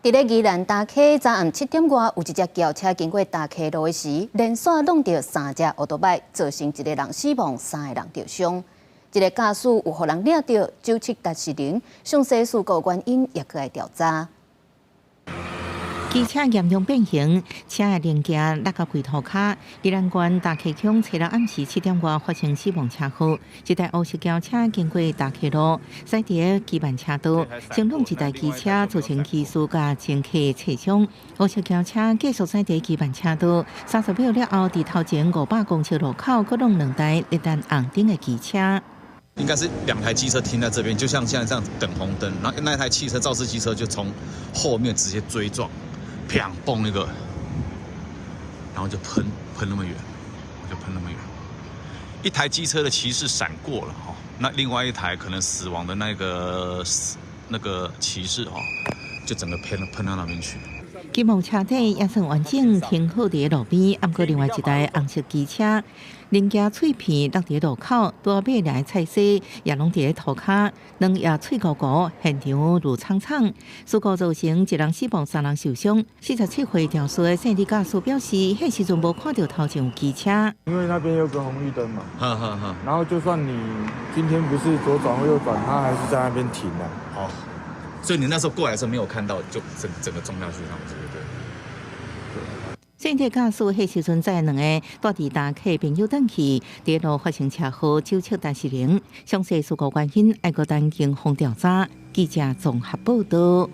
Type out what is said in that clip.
佇咧宜蘭大溪昨暗7點外，有一隻轎車經過大溪路的時，連續挵著三隻歐多擺，造成一个人死亡，三个人著傷。這个駕駛有予人掠著，酒測達是零，詳細事故原因也閣愛調查。機車嚴重變形，車的零件落甲規塗跤。宜蘭縣大溪鄉初六暗時7點外發生死亡車禍，一台烏色轎車經過大溪路，駛佇個機慢車道，先挵一台機車，造成機師佮乘客擦傷。烏色轎車繼續駛佇機慢車道，30秒了後，佇頭前500公尺路口，閣挵兩台咧等紅燈的機車。應該是兩台機車停在這邊，就像現在這樣等紅燈，然後那台汽車肇事機車就從後面直接追撞。砰！嘣一個，然後就噴噴那麼遠，就噴那麼遠。一台機車的騎士閃過了哈，那另外一台可能死亡的那個騎士哦，就整個噴噴到那邊去。金黃車體也算完整停好佇路邊，毋過另外一台紅色機車零件碎片落佇路口，拄仔買來菜市也攏佇塗跤，兩葉脆糊糊，現場霧蒼蒼。事故造成一人死亡，三人受傷。47歲肇事的姓李駕駛表示，彼時陣無看著頭前有機車。因為那邊有個紅綠燈嘛，然後就算你今天不是左轉或右轉，他還是在那邊停的。哦，所以你那時候過來的時候沒有看到，就整整個撞下去，這樣子，對。姓李駕駛彼時陣載兩个蹛佇大溪朋友轉去，佇路發生車禍，酒測達是零。詳細事故原因，愛閣等警方調查。記者綜合報道。